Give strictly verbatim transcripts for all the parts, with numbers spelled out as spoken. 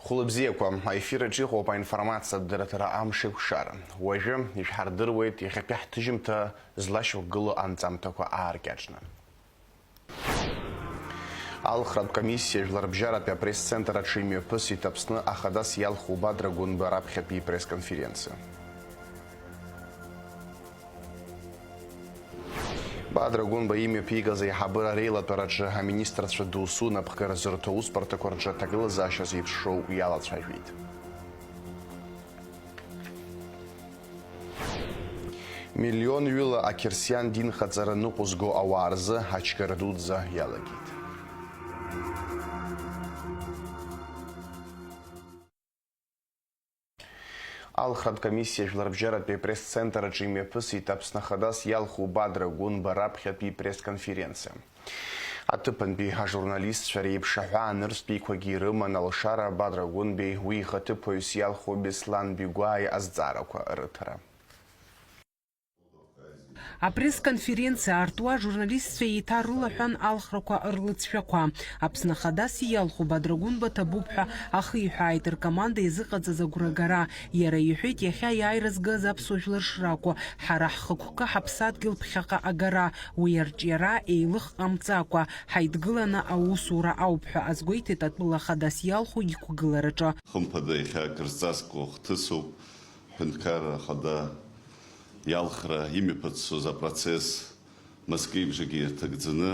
Хәылбзиақәа, аефир аҿы иҟоуп аинформациатә дырраҭара Амш еиқәшара. Уажәы ишәҳардыруеит иахьатәи ҳҭыжьымҭа злашьақәгылоу анҵамҭақәа ааркьаҿны. Алхратә комиссиа жәларбжьаратәи апресс-центр аҿы имҩаԥысит Аԥсны ахадас иалху Бадра Гәынба раԥхьатәи ипресс-конференциа. Бадра Гәынба имҩаԥигаз аиҳабыра реилатәараҿы аминистрцәа досу напхгара зырҭо аусбарҭақәа рҿы аҭагылазаашьа зеиԥшроу иалацәажәеит. Миллионҩыла ақьырсиан динхаҵара ныҟәызго ауаа рзы ачгара дуӡӡа иалагеит. Алхратә комиссиа жәларбжьаратәи апресс-центр аҿы имҩаԥысит Аԥсны ахадас иалху Бадра Гәынба раԥхьатәи ипресс-конференциа. Аҭыԥантәи ажурналистцәа реиԥш аҳәаа нырцәтәиқәагьы ирыман алшара Бадра Гәынбеи уи ихаҭыԥуаҩыс иалху Беслан Бигәааи азҵаарақәа рыҭара. Апресс-конференциа артуа ажурналистцәа еиҭа рылаҳәан алхрақәа рлыҵшәақәа. Аԥсны ахадас иалху Бадра Гәынба ҭабуп ҳәа ахиҳәааит ркоманда иазыҟаҵаз агәрагара. Иара иҳәеит, иахьа иааира згаз аԥсуа жәлар шракәу, ҳара ҳхықәкы ҳаԥсадгьыл ԥхьаҟа агара, уи арҿиара еилых ҟамҵакәа, ҳаидгыланы аусура ауп ҳәа азгәеиҭеит атәыла ахадас иалху иқәгылараҿы. Хымԥада, иахьа акырзҵазкуа хҭысуп, ҳҳәынҭқарра ахада иалхра имҩаԥыццоз апроцесс мызкеибжагьы ирҭагӡаны,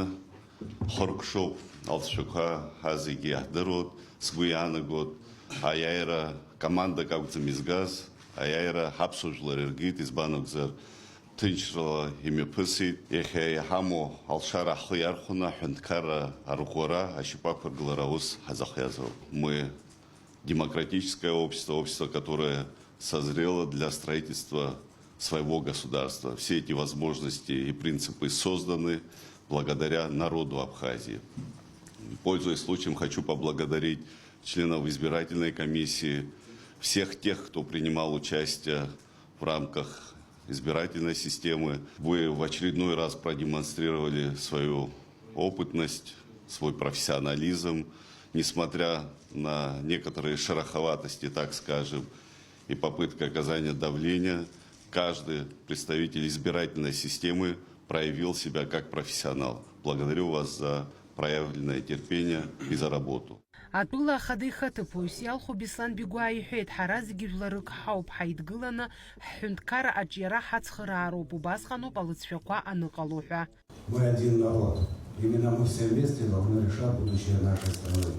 хыркәшоуп алҵшәақәа, ҳа зегьы иаҳдыруеит, сгәы иаанагоит, аиааира командак акәӡам изгаз, аиааира ҳаԥсуа жәлар иргеит, избан акәзар, ҭынчрала имҩаԥысит. Иахьа иҳамоу алшара ҳхы иархәаны аҳәынҭқарра арӷәӷәара, ашьапы ақәыргылара аус ҳазахиазароуп. Мы демократическое общество, общество, которое созрело для строительства своего государства. Все эти возможности и принципы созданы благодаря народу Абхазии. Пользуясь случаем, хочу поблагодарить членов избирательной комиссии, всех тех, кто принимал участие в рамках избирательной системы. Вы в очередной раз продемонстрировали свою опытность, свой профессионализм. Несмотря на некоторые шероховатости, так скажем, и попытка оказания давления, каждый представитель избирательной системы проявил себя как профессионал. Благодарю вас за проявленное терпение и за работу. Атәыла ахада ихаҭыԥуаҩыс иалху Беслан Бигәаа иҳәеит, ҳара зегьы жәларык ҳауп, ҳаидгыланы ҳҳәынҭқарра аҿиара ҳацхыраароуп, убасҟаноуп алыҵшәақәа аныҟало ҳәа. Мы один народ. Именно мы все вместе должны решать будущее нашей страны,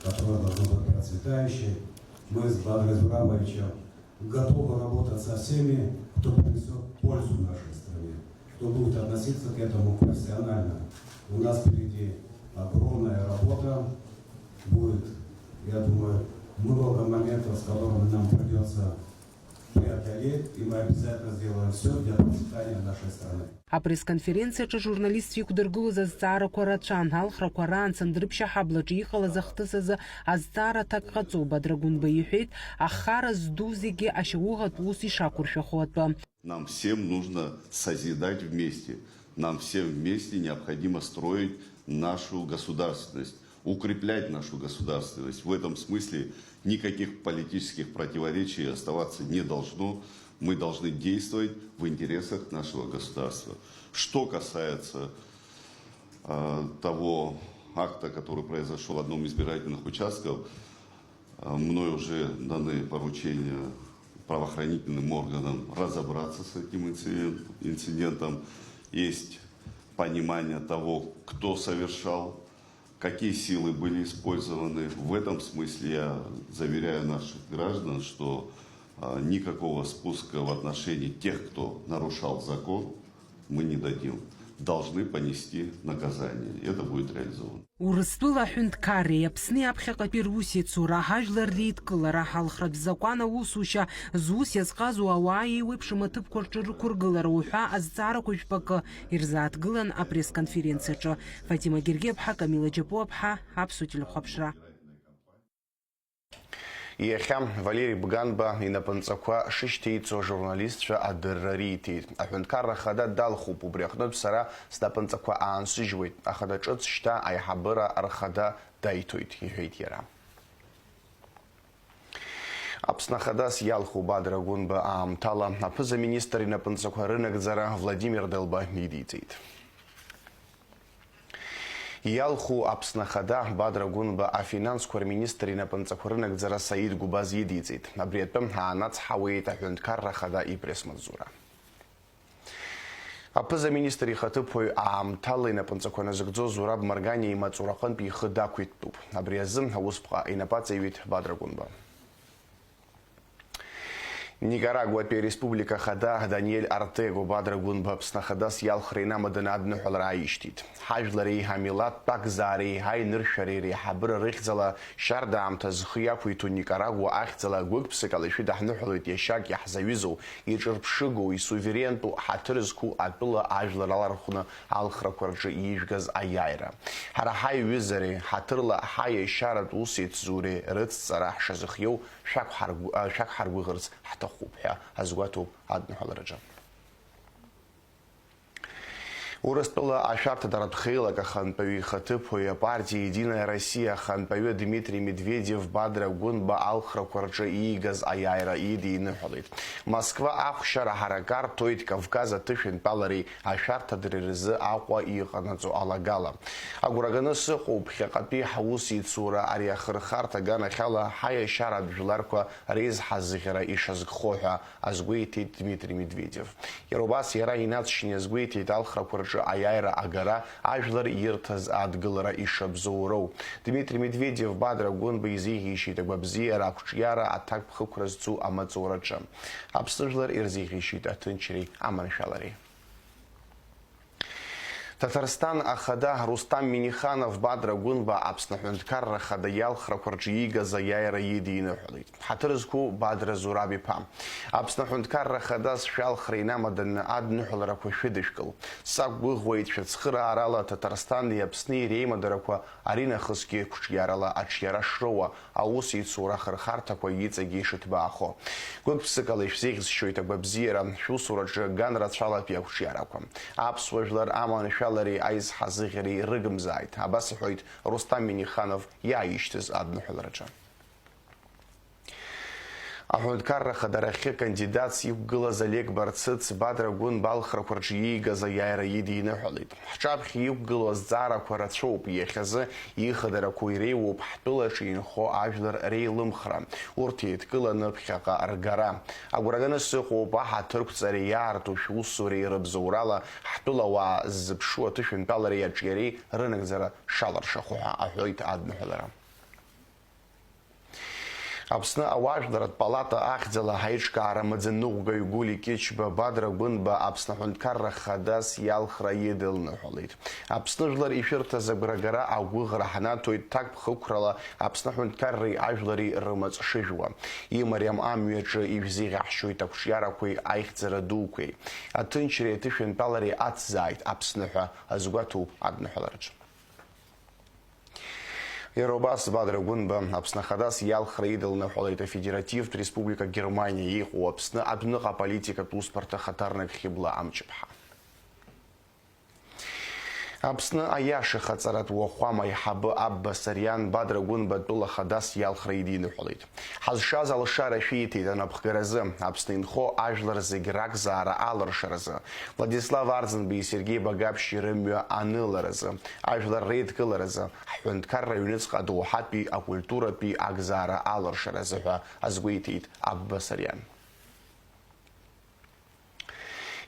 которая должна быть процветающей. Мы с Бадрой Зурабовичем готовы работать со всеми, кто принесет пользу нашей стране, кто будет относиться к этому профессионально. У нас впереди огромная работа будет, я думаю, много моментов, с которыми нам придется преодолеть, и мы обязательно сделаем все для процветания нашей страны. Апресс-конференциаҿы ажурналистцәа иқәдыргылоз азҵаарақәа рацәан, алхрақәа раан Сандрыԥшьа ҳаблаҿы иҟалаз ахҭыс азы азҵаара аҭак ҟаҵо, Бадра Гәынба иҳәеит, ахара зду зегьы ашьауӷатә ус ишақәыршәахо атәы. Нам всем нужно созидать вместе. Нам всем вместе необходимо строить нашу государственность, укреплять нашу государственность. В этом смысле никаких политических противоречий оставаться не должно. Мы должны действовать в интересах нашего государства. Что касается, э, того акта, который произошёл в одном из избирательных участков, э, мной уже даны поручения правоохранительным органам разобраться с этим инциден-, инцидентом. Есть понимание того, кто совершал, какие силы были использованы. В этом смысле я заверяю наших граждан, что, а, никакого спуска в отношении тех, кто нарушал закон, мы не дадим. Должны понести наказание. Это будет реализовано. Урыстәыла аҳәынҭқарреи Аԥсни аԥхьаҟатәи русеицура ажәлар реидкылара, алхратә закәан аусушьа, зус иазҟазоу ауаа еиуеиԥшым аҭыԥқәа рҿы рықәыргылара уҳәа азҵаарақәа жәпакы ирзааҭгылан апресс-конференциаҿы. Фатима Гергиаԥҳа, Камила Џьапуаԥҳа, Аԥсуа телехәаԥшра. Иахьа Валери Бганба инапынҵақәа шышьҭеиҵо ажурналистцәа адырра риҭеит. Аҳәынҭқарра ахада далхуп, убри аҟнытә сара снапынҵақәа аансыжьуеит, ахада ҿыц шьҭа аиҳабыра рхада даиҭоит, иҳәеит иара. Аԥсны Ахадас иалху Бадра Гәынба аамҭала аԥыза-министр инапынҵақәа рынагӡара Владимир Делба идиҵеит. Иалху Аԥсны Ахада Бадра Гәынба афинансқәа рминистр инапынҵақәа рынагӡара Саид Гәбаз идиҵеит. Абри атәы аанацҳауеит аҳәынҭқарра Ахада ипресс-маҵзура. Аԥыза-министр ихаҭыԥуаҩ аамҭала инапынҵақәа назыгӡо Зураб Марганиа имаҵураҟынтә ихы дақәиҭтәуп. Абри азы аусԥҟа инапаҵаҩит Бадра Гәынба. Никарагуатәи ареспублика ахада Даниель Артего Бадра Гәынба Аԥсны Ахадас иалхра инамаданы адныҳәалара ааишьҭит. Ҳажәлари ҳамилаҭтә акзаареи ҳаиныршәареи реиҳабыра рыхьӡала шьарда аамҭа зхы иақәиҭу Никарагуа ахьӡала гәык-ԥсык ала ишәыдаҳныҳәалоит иашьак иаҳзаҩызоу, иҿырԥшыгоу, исуверентәу, ҳаҭыр зқәу атәыла ажәлар алархәны алхрақәа рҿы иижәгаз аиааира. Ҳара ҳаиҩызареи, ҳаҭырла ҳаиашьаратә усеицзуреи рыцҵара ҳшазыхиоу шәақәҳаргә-, а, шәақәҳаргәыӷырц ҳҭахуп ҳәа азгәаҭоуп адныҳәалараҿы. Урыстәыла ашәарҭадаратә хеилак ахантәаҩы ихаҭыԥуаҩ апартиа Единая Россия ахантәаҩы Дмитрий Медведев Бадра Гәынба алхрақәа рҿы иигаз аиааира идиныҳәалеит. Москва ахәшьара ҳарак арҭоит Кавказ аҭышәынтәалареи ашәарҭадареи рзы Аҟәа иҟанаҵо алагала. Агәра ганы сыҟоуп, ԥхьаҟатәи ҳаусеицура ари ахырхарҭа аганахьала ҳаиашьаратә жәларқәа реизҳазыӷьара ишазгхо ҳәа азгәеиҭеит Дмитрий Медведев. Иара убас иара инаҵшьны иазгәеиҭеит алхрақәа рҿы аиааира агара, ажәлар ирҭаз адгылара ишабзоуроу. Дмитрий Медведев Бадра Гәынба изеиӷьеишьеит агәабзиара, ақәҿиара, аҭакԥхықәра зцу амаҵураҿы. Аԥсны жәлар ирзеиӷьеишьеит аҭынчреи аманшәалареи. Ҭаҭарсҭан ахада Рустам Миниханов Бадра Гәынба Аԥсны Аҳәынҭқарра Ахада иалхрақәа рҿы иигаз аиааира идиныҳәалеит. Ҳаҭыр зқәу Бадра Зураб-иԥа, Аԥсны Аҳәынҭқарра Ахада сшәалхра инамаданы адныҳәаларақәа шәыдышәкыл. Сақәгәыӷуеит шәыцхыраарала Ҭаҭарсҭани Аԥсни реимадарақәа аринахысгьы қәҿиарала аҿиара шроуа, аусеицура ахырхарҭақәа иҵегьы ишыҭбаахо. Гәык-ԥсыкала ишәзеиӷьысшьоит агәабзиара, шәусураҿы ганрацәалатәи ақәҿиарақәа. Аԥсуа жәлар аманшәалареи аизҳазыӷьареи рыгымзааит, абас иҳәоит Рустам Миниханов иааишьҭыз адныҳәалараҿы. Аҳәынҭқарра ахадарахьы кандидатс иқәгылаз Олег Барцыц Бадра Гәынба алхрақәа рҿы иигаз аиааира идиныҳәалеит. Ҳҿаԥхьа иқәгылоу азҵаарақәа рацәоуп, иахьазы ихадарақәоу иреиуоуп ҳтәылаҿы инхо ажәлар реилымхра, урҭ еидкыланы ԥхьаҟа ргара. Агәра ганы сыҟоуп аҳаҭырқәҵареи иаарту шәусуреи рыбзоурала ҳтәылауаа ззыԥшу аҭышәынтәалареи аҿиареи рынагӡара шалыршахо ҳәа аҳәоит адныҳәалара. Аԥсны ауаажәларратә палата ахьӡала ҳаиҿкаара амаӡаныҟәгаҩ Гәли Кьычба Бадра Гәынба Аԥсны Аҳәынҭқарра Ахадас иалхра идылныҳәалеит. Аԥсны жәлар ишәырҭаз агәрагара агәыӷра ҳнаҭоит ҭакԥхықәрала Аԥсны Аҳәынҭқарреи ажәлари рымаҵ шыжәуа. Имариам амҩаҿы ишәзеиӷьаҳшьоит ақәҿиарақәеи аихьӡара дуқәеи. Аҭынчреи аҭышәынтәалареи ацзааит Аԥсны ҳәа азгәаҭоуп адныҳәалараҿы. Иара убас Бадра Гәынба Аԥсны Ахадас иалхра идылныҳәалеит Афедеративтә Республика Германиа иҟоу Аԥсны адәныҟа аполитикатә усбарҭа ахаҭарнак Хьыбла Амҷыԥҳа. Аԥсны аиашахаҵаратә уахәама аиҳабы Абба Сариан Бадра Гәынба атәыла Ахадас иалхра идиныҳәалеит. Ҳазшаз алшара шәиҭеит анапхгаразы, Аԥсны инхо ажәлар зегь ракзаара алыршаразы, Владислав Арӡынбеи Сергеи Багаԥшьи рымҩа аныларазы, ажәлар реидкыларазы, ҳҳәынҭқарра аҩныҵҟа адоуҳатәи акультуратәи акзаара алыршаразы ҳәа азгәеиҭеит Абба Сариан.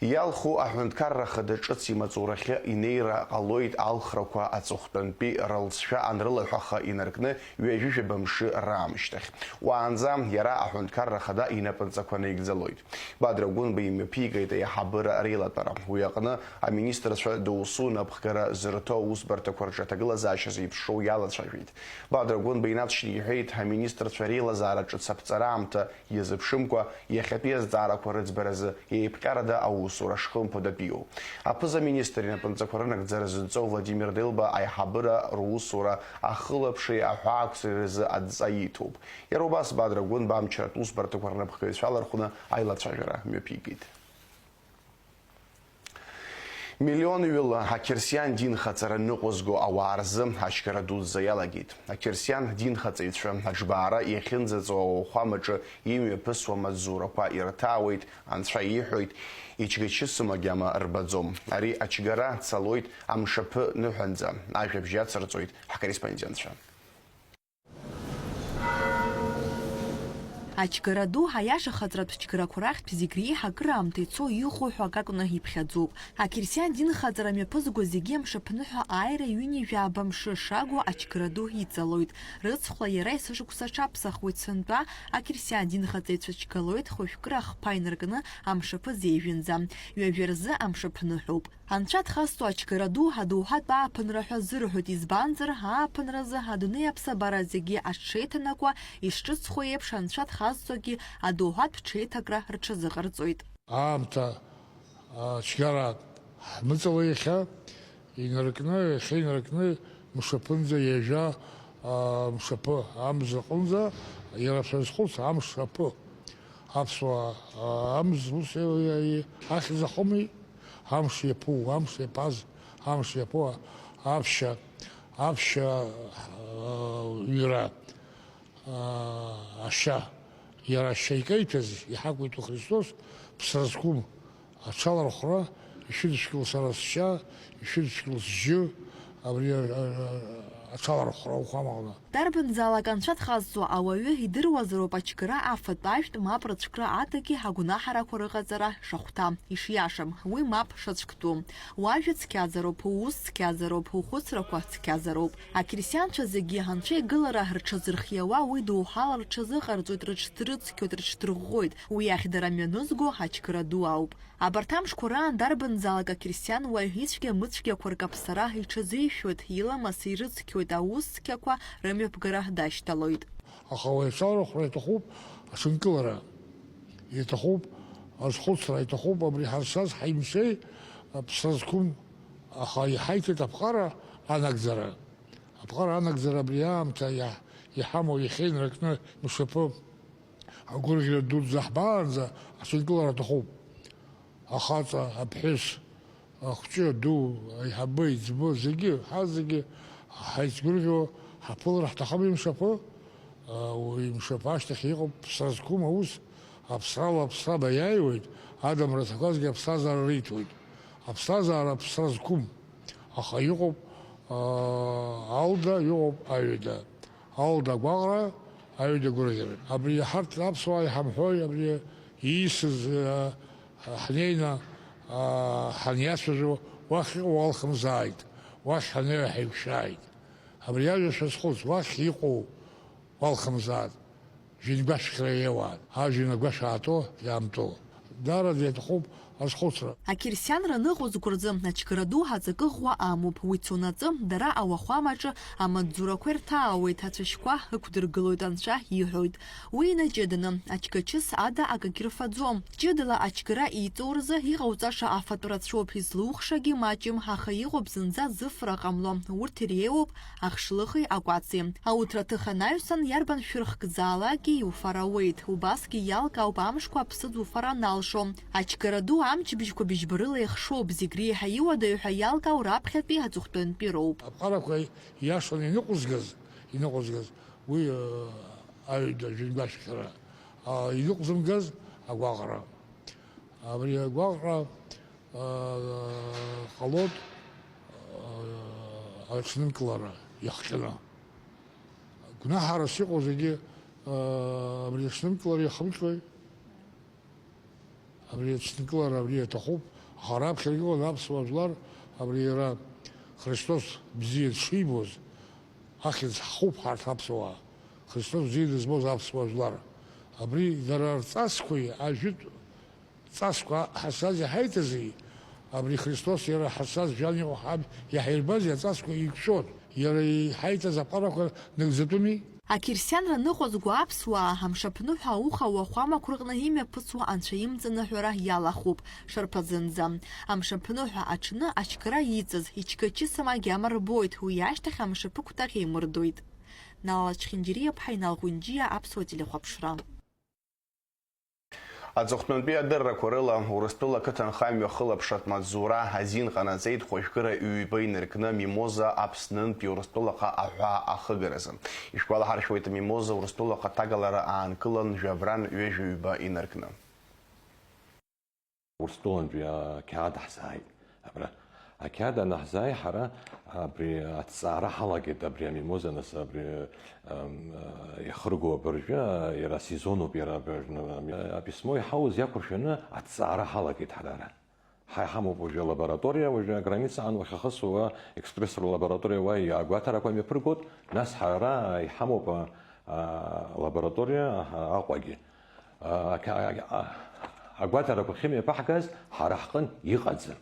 Иалху аҳәынҭқарра ахада ҿыц имаҵурахьы инеира ҟалоит алхрақәа аҵыхәтәантәи рылҵшәа анрылаҳәаха инаркны ҩажәижәаба мшы раамышьҭахь. Уаанӡа иара аҳәынҭқарра ахада инапынҵақәа наигӡалоит. Бадра Гәынба имҩаԥигеит аиҳабыра реилатәара. Уи аҟны аминистрцәа доусу напхгара зырҭо аусбарҭақәа рҿы аҭагылазаашьа зеиԥшроу иалацәажәеит. Бадра Гәынба инаҵшьны иҳәеит, аминистрцәа реилазаара ҿыц аԥҵара аамҭа иазыԥшымкәа, иахьатәи азҵаарақәа рыӡбаразы еиԥҟьарада аусура шхымԥадатәиу. Аԥыза-министр инапынҵақәа рынагӡара зынҵоу Владимир Делба аиҳабыра русура ахылаԥшреи аҳәаақәсреи рзы адҵа иҭоуп. Иара убас Бадра Гәынба амчратә усбарҭақәа рнапхгаҩцәа алархәны аилацәажәара мҩаԥигеит. Миллионҩыла ақьырсиан динхаҵара ныҟәызго ауаа рзы ачгара дуӡӡа иалагеит. Ақьырсиан динхаҵаҩцәа аџбаара иахьынӡаҵоу ауахәамаҿы имҩаԥысуа амаҵзурақәа ирҭаауеит, анцәа ииҳәоит, ичгачысым агьама рбаӡом. Ари ачгара цалоит амшаԥы ныҳәанӡа, ажәабжь иацырҵоит ҳкорреспондентцәа. Ачгара ду, аиаша ахаҵаратә чгарақәа рахьтә зегь реиҳа акыраамҭа ицо иҟоу ҳәа акакәны иԥхьаӡоуп. Ақьырсиан динхаҵара мҩаԥызго зегьы амшаԥныҳәа ааира ҩынҩажәаба мшы шагу ачгара ду иҵалоит. Рыцхәла иара есышықәса аҽаԥсахуеит сынтәа, ақьырсиан динхаҵаҩцәа чгалоит хәажәкыра ахԥа инаркны амшаԥы зеижәынӡа. Ҩажәа рзы амшаԥныҳәоуп. Анцәа дхазҵо ачгара ду адоуҳатә ааԥынра ҳәа зырҳәоит, избанзар, ааԥынразы адунеи аԥсабара зегьы аҽшеиҭанакуа, ишҿыцхо еиԥш, анцәа дхазҵогьы адоуҳатә ҽеиҭакра рҽазыҟарҵоит. Аамҭа, а, цәгьарак ҳмыҵала иахьа инаркны, иахьа инаркны мшаԥынӡа ҩажәа, а, мшаԥы, амза аҟынӡа, иара шәазхәыц, амшаԥы. Аԥсуаа, а, амз ус, е, е, е, ахьӡ ахоми? Амш иаԥу, амш иаԥаз, амш иаԥу, аԥшьа, аԥшьа, аа, ҩра, аа, ашьа, иара ашьа икеиҭәаз иҳақәиҭу Христос, ԥсра зқәым, аҽалархәра, ишәыдышәкыл сара сшьа, ишәыдышәкыл сжьы, абри, а, а, аҽалархәра ауахәамаҟны. Дарбанзаалак анцәа дхазҵо ауаҩы идыруазароуп ачгара афатә-ажәтә мап рыцәкра адагьы агәнаҳарақәа рыҟаҵара шахәҭа, ишиашам, уи мап шацәктәу. Уажәа цқьазароуп, уус цқьазароуп, ухәыцрақәа цқьазароуп. Ақьырсианцәа зегьы анцәа игылара рҽазырхиауа, уи доуҳала рҽазыҟарҵоит, рыҽдрыцқьоит, рыҽдырӷәӷәоит. Уи ахь дара мҩанызго ачгара ду ауп. Абарҭ амшқәа раан дарбанзаалак ақьырсиан уаҩ ицәгьа-мыцәгьақәа ркаԥсара иҽазишәоит, иламыс ирыцқьоит, аус цқьақәа рымҩаԥгара дашьҭалоит. Аха уи аҽалархәра иаҭахуп аҽынкылара, иаҭахуп азхәыцра, иаҭахуп абри ҳазшаз ҳаимшеи, ԥсра зқәым, аха иҳаиҭеит аԥҟара анагӡара. Аԥҟара анагӡара абри аамҭа иаҳ-, иҳамоу иахьа инаркны мшаԥы. Агәырӷьара дуӡӡа ҳбаанӡа аҽынкылара аҭахуп. Ахаҵа, аԥҳәыс, ахәҷы, аду, аиҳабы, аиҵбы, зегьы, ҳазегьы ҳаицгәырӷьо ҳаԥылар ҳҭахым имшаԥы. Уи имшаԥы ашьҭахь иҟоуп ԥсра зқәым аус, аԥсрала аԥсра баиааиуеит, адамра зҭақәазгьы аԥсҭазаара риҭоит. Аԥсҭазаара ԥсра зқәым, аха иҟоуп, аа, алда, иҟоуп аҩада. Алда агәаҟра, аҩада агәырӷьара. Абри ҳарҭ аԥсуаа иҳамҳәои, абри иисыз, аа, ҳнеины, аа, ҳаниацәажәо, уахь иҟоу уалхымзааит, уахь ҳанеи ҳаиқәшәааит. Абри ажәа шәазхәыц, уахь иҟоу уалхымзааит. Жәҩангәашәхьра иауан, ажәҩан агәашә аатәо, иаамтәо. Даараӡа иаҭахуп азхәыцра. Ақьырсианра ныҟәызго рзы ачгара ду аҵакы ӷәӷәа амоуп, уи цонаҵы дара ауахәамаҿы амаҵзурақәа ирҭаауеит, ацәашьқәа ықәдыргылоит анцәа иҳәоит. Уи инаҷыданы, ачгачыс ада акагьы рфаӡом. Ҷыдала ачгара иҵоу рзы иҟауҵаша афатә рацәоуп, излухшагьы маҷым, аха иҟоуп зынӡа зыфра ҟамло, урҭ иреиуоуп ахшлыхи акәаци. Ауҭраҭых анаҩсан, иарбан шәырхкзаалакгьы иуфар ауеит, убасгьы иалкаауп амшқәа аԥсыӡ уфар аналшо. Ачгара ду амчыбжьқәа быжьба рыла ихшоуп, зегь реиҳа иуадаҩ ҳәа иалкаау раԥхьатәи аҵыхәтәантәи роуп. Аԥҟарақәа иашан иныҟәызгаз, иныҟәызгаз уи, э, аҩада жәҩангәашәхьара, а, иныҟәзымгаз агәаҟра. Абри агәаҟра, а, ҟалоит, а, аҽнынкылара иахҟьаны. Гәнаҳарас иҟоу зегьы, а, абри аҽнынкылара иахымҟьои? Абри аҽнынкылара абри иаҭахуп, аха раԥхьа иҟан аԥсуа жәлар, абри иара Христос бзиа дшибоз, ахьӡ ҳхуп ҳарҭ аԥсуаа, Христос бзиа дызбоз аԥсуа жәлар. Абри дара рҵасқәеи ажәытә ҵасқәа ҳазшаз иҳаиҭази, абри Христос иара ҳазшаз жәҩан иҟоу ҳаб иаҳирбази аҵасқәа еиқәшәон, иара иҳаиҭаз аԥҟарақәа нагӡатәыми? Ақьырсианра ныҟәызго аԥсуаа амшаԥныҳәа ауха уахәамақәа рҟны имҩаԥысуа анцәа имҵаныҳәара иалахәуп шарԥазынӡа. Амшаԥныҳәа аҽны ачгара иҵаз ичгачысым агьама рбоит, уи ашьҭахь амшаԥы кәтаӷь еимырдоит. Нала Чхинџьириаԥҳа, Инал Ҟәынџьиа, Аԥсуа телехәаԥшра. Аҵыхәтәантәи адыррақәа рыла, Урыстәыла ақыҭанхамҩа хылаԥшратә маҵзура азин ҟанаҵеит хәажәкыра ҩба инаркны Мимоза Аԥснынтәи Урыстәылаҟа аҳәаа ахыгаразы. Ишәгәалаҳаршәоит, Мимоза Урыстәылаҟа ҭагалара аанкылан жәабран ҩажәа ҩба инаркны. Урыстәылантәи ақьаад ҳзааит абра. Ақьаад анаҳзааи, ҳара абри аҭҵаара ҳалагеит, абри амимоза, нас, абри, ам, а, иахырго абыржәы, а, иара асезонуп, иара абыржәы, а, аписмо иҳауз иақәыршәаны аҭҵаара ҳалагеит ҳара ара. Ҳа иҳамоуп уажәы алабораториа, уажәы аграницаҟны уахьахысуа, экспресс лабораториа уа агәаҭарақәа мҩаԥыргоит, нас ҳара иҳамоуп, а, а, лабораториа, а, Аҟәагьы. А, а, а, агәаҭарақәа ахьымҩаԥаҳгаз ҳара ҳҟын иҟаӡам.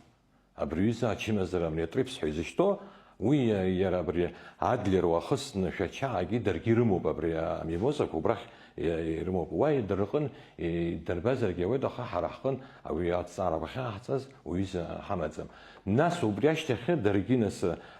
Абри аҩыза ачымазара амнетрипс ҳәа изышьҭоу, уи иа-, иара абри Адлер уахысны Шәачаагьы даргьы ирымоуп абри амимозақәа, убрахь иа-, ирымоуп. Уа идырҟын, идырбазаргьы ауеит, аха ҳара ҳҟын уи аҭҵаарақәа ахьааҳҵаз уҩыза ҳамаӡам. Нас убри ашьҭахьы даргьы нас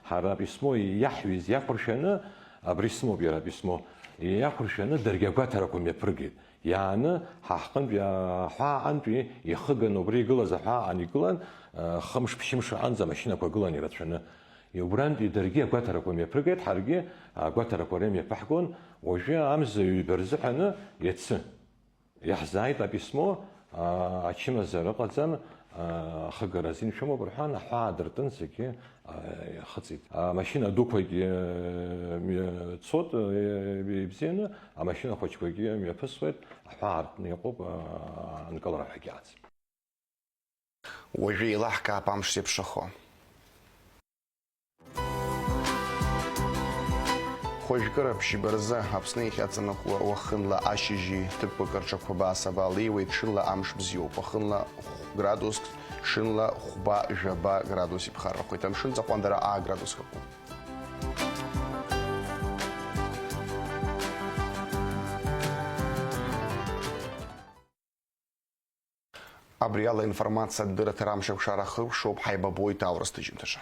ҳара аписмо иаҳҩыз иақәыршәаны, абри сымоуп иара аписмо, иақәыршәаны даргьы агәаҭарақәа мҩаԥыргеит. Иааны, ҳа ҳҟынтәи аҳәааҟантәи ихыганы убра игылаз аҳәааҟан игылан, э, хымш-ԥшьымш аҟанӡа амашьынақәа гылан ирацәаны. Убрантәи даргьы агәаҭарақәа мҩаԥыргеит, ҳаргьы агәаҭарақәа рымҩаԥаҳгон, уажәы амза ҩба рзыҳәаны иацы. Иаҳзааит аписмо, а, ачымазара ыҟаӡам, а, ахыгара азин шәымоуп рҳәан, аҳәаа дыртын зегьы, а, ихыҵит. Амашьына дуқәагьы, э, мҩа-, цот, э, ибзианы, амашьына хәыҷқәагьы мҩаԥысуеит, аҳәаа аартны иҟоуп, а, анкылара ҳәагьы аӡам. Уажәы еилаҳкаап амш зеиԥшрахо. Хәажәкыра ԥшьба рзы Аԥсны иахьаҵанакуа уахынла ашьыжьи ҭыԥқәак рҿы қәабаа-сабаа леиуеит, ҽынла амш бзиоуп, уахынла хә-, градуск, ҽынла хәба-жәаба градус иԥхаррахоит, амшын ҵаҟәандара аа градуск акәым. Абри ала информациатә дырраҭара амшаԥшара ахыркәшоуп, ҳаибабоит аурыс ҭыжьымҭаҿы.